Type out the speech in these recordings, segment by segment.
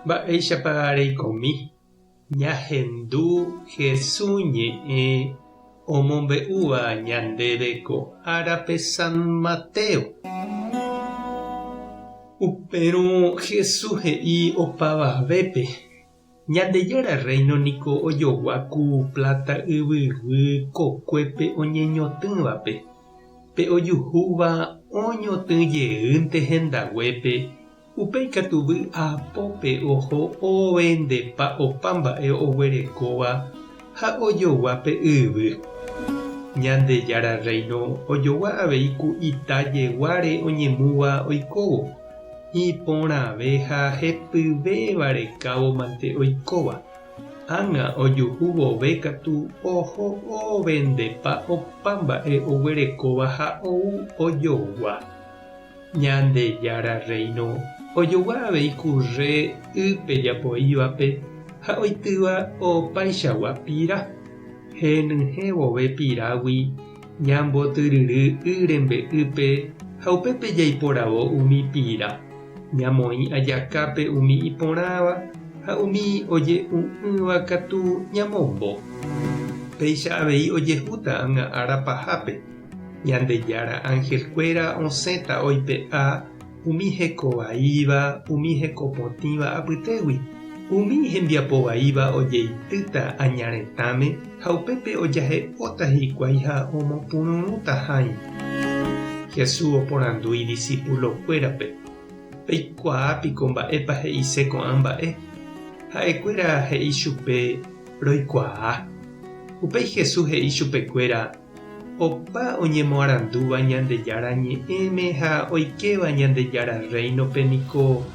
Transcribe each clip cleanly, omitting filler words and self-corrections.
Mba'éichapa reikomi ñahendu Hesu ñe'ẽ omombe'úva ñandéve ko árape San Mateo? Upérõ Hesu he'i opavavépe, Ñandejára Rréino niko ojogua ku pláta yvyguy kokuépe oñeñotỹvape, pe ojuhúva oñotỹ jeýnte hendaguépe Upéi katu vy'apópe oho ovendepa opa mba'e oguerekóva ha ojogua pe yvy. Ñandejára Rréino ojogua avei ku ita jeguáre oñemúva oikóvo, iporãve ha hepyvéva rekávo mante oikóva. Ág̃a ojuhu vove katu oho ovendepa opa mba'e oguerekóva ha ou ojogua. Ñandejára Rréino ojogua avei kurre ýpe japoívape ha oitýva opaichagua pira. Henyhẽ vove pirágui ñambotyryry y rembe'ýpe ha upépe jaiporavo umi pira, ñamoĩ ajakápe umi iporãva ha umi oje'u'ỹva katu ñamombo. Péicha avei ojehúta ág̃a ára pahápe. Ñandejára anhelkuéra osẽta oipe'a umi heko vaíva umi heko potĩva apytégui. Umi hembiapo vaíva ojeitýta aña retãme ha upépe ojahe'óta hikuái ha omopururũta hãi. Jesús oporandu idisipulokuérape, Peikuaa piko mba'épa he'ise ko'ã mba'e? Ha'ekuéra he'i chupe, Roikuaa. Upéi Jesús he'i chupekuéra, Opa oñemoarandúva Ñandejára Ñe'ẽme ha oikéva Ñandejára Rréinope niko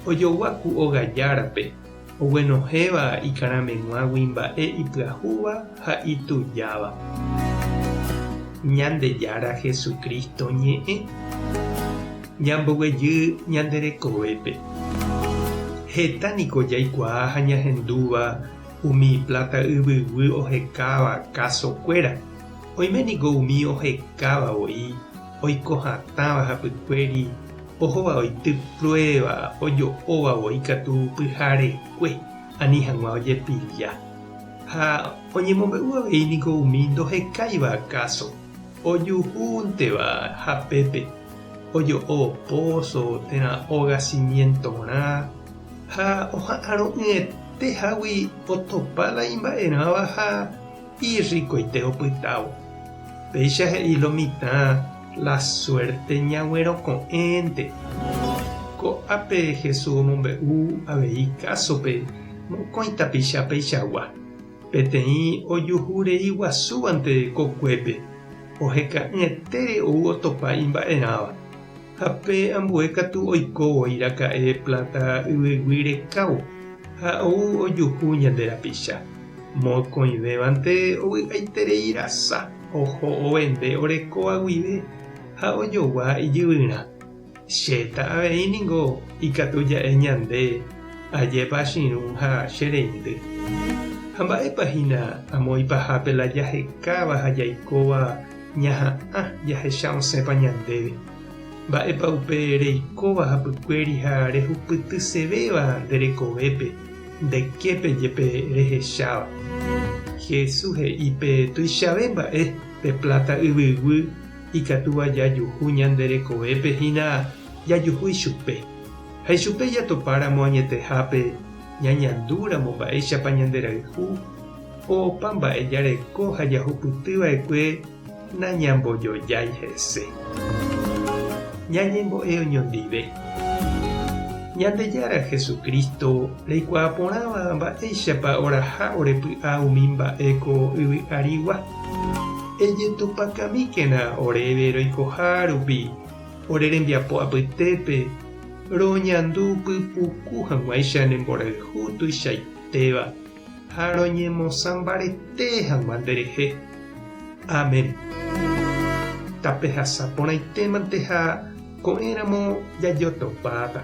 ojogua ku óga járape, oguenohẽva ikarameg̃uágui mba'e ipyahúva ha itujáva. Ñandejára Jesucristo ñe'ẽ ñamboguejy ñande rekovépe. Heta niko jaikuaa ha ñahendúva Umi pláta yvyguy ohekáva káso kuéra, oime niko umi ohekáva voi, oiko hatãva hapykuéri, ohóva oity pruéva, ojo'óva voi katu pyharekue ani hag̃ua ojepilla. Ha oñemombe'u avei niko umi ndohekáiva káso, ojuhúnteva hapépe, ojo'o póso térã óga simientorã, Ha oha'arõ'ỹete hágui otopa la imba'erãva ha irrikoite opytávo. Péicha he'i lo mitã la suérte ñagueroko'ẽnte. Ko'ápe Jesús omombe'u avei kásope mokõi tapicha peichagua. Peteĩ ojuhu rei guasúvante kokuépe, oheka'ỹetére ou otopa imba'erãva. Ha pe ambue katu oiko voi raka'e pláta yvyguy rekávo, ha ou ojuhu ñande rapicha. Mokõivévante ovy'aiterei rasa oho ovende orekóva guive ha ojogua ijyvyrã. Chéta avei ningo ikatu ja'e ñande ajépa chirũ ha che reindy. Ha mba'épa hína amo ipahápe la jahekáva ha jaikóva Ñaha'ã jahecha osẽpa ñandéve. Mba'épa upe reikóva hapykuéri ha rehupytysevéva nde rekovépe, nde képe jepe rehecháva. Jesús he'i pe tuichave mba'e pe pláta yvyguy ikatúva jajuhu ñande rekovépe hína jajuhu ichupe. Ha ichupe jatopáramo añetehápe ñañandúramo mba'éichapa ñanderayhu, Opa mba'e jareko ha jahupyty va'ekue nañambojojái hese. Ñañembo'e oñondive. Ñandejára Jesucristo, reikuaa porãva mba'éichapa oraha ore py'a umi mba'e ko yvy arigua. Ejetupakamíkena oréve roikoha rupi ore rembiapo apytépe roñandu pypuku hag̃uáicha ne mborayhu tuichaitéva. Ha roñemosã mbarete hag̃ua nderehe. Amén. Tapehasa porãitémante ha ko'ẽramo jajotopáta.